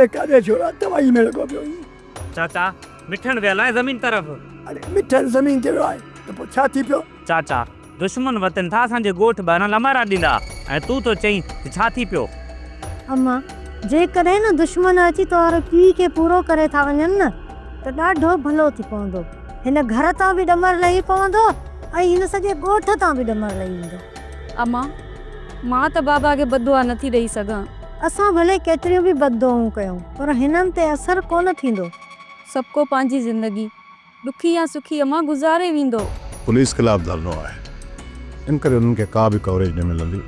اڙي ڪاڏي ڇورا توائي ۾ لڳو پيو آهين. چاچا، مٺڻ ويل آهي زمين طرف. اڙي مٺڻ زمين تي ويو آهي ته پوء ڇا ٿي پيو؟ چاچا، دشمن وتن ٿا اسان جي ڳوٺ ٻاهران لمارا ڏيندا ۽ تون ٿو چئين ته ڇا ٿي پيو؟ اما، جيڪڏهن نه دشمن اچي توهاري پيء کي پورو ڪري ٿا وڃن نه ته ڏاڍو ڀلو ٿي پوندو. هن گهر تان به ڏمر لهي پوندو ۽ هن سڄي ڳوٺ تان به ڏمر لهي ويندو. اما، مان ته بابا کي بددعا نه ٿي ڏئي سگهان. اسان ڀلي ڪيتريون به بددعائون ڪيون پر هنن تي اثر ڪونه ٿيندو. سڀڪو پنهنجي زندگي ڏکي يا سکي امان گذاري ويندو. پوليس خلاف ڌرڻو آهي ان ڪري انهن کي ڪا به ڪوريج نه ملندي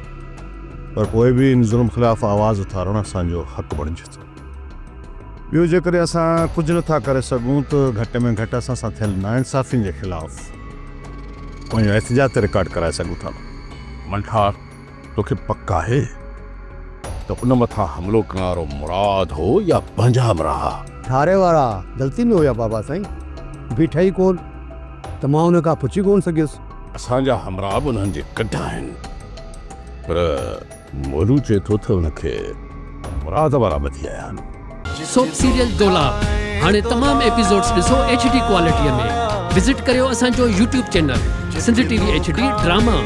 پر پوء به ان ظلم خلاف آواز اٿارڻ اسان جو حق بڻجي ٿو. ٻيو جيڪڏهن اسان ڪجهه نه ٿا ڪري سگهون ته گهٽ ۾ گهٽ اسان سان ٿيل ناانصافين جي خلاف پنهنجو احتجاج ته رڪارڊ ڪرائي سگهون ٿا. منٺار، توکي پڪ آهي ته ان مٿان حملو ڪرڻ وارو مراد هو يا پنهنجا همراهه؟ ٺاري وارا غلطي ۾ هيا بابا سائين، بيٺا ئي ڪونه ته مان ان کان پڇي ڪونه سگهيس. اسان جا همراهه به انهن جي ڪڍ آهن، پر مولو چئي ٿو ته ان کي مراد وارا ٻڌي آيا آهن. سوپ سيريل دولاب هاڻي تمام ايپيسوڊز ڏسو ايڇ ڊي ڪوالٽي ۾ وزٽ ڪريو اسان جو YouTube channel Sindh T V H D drama.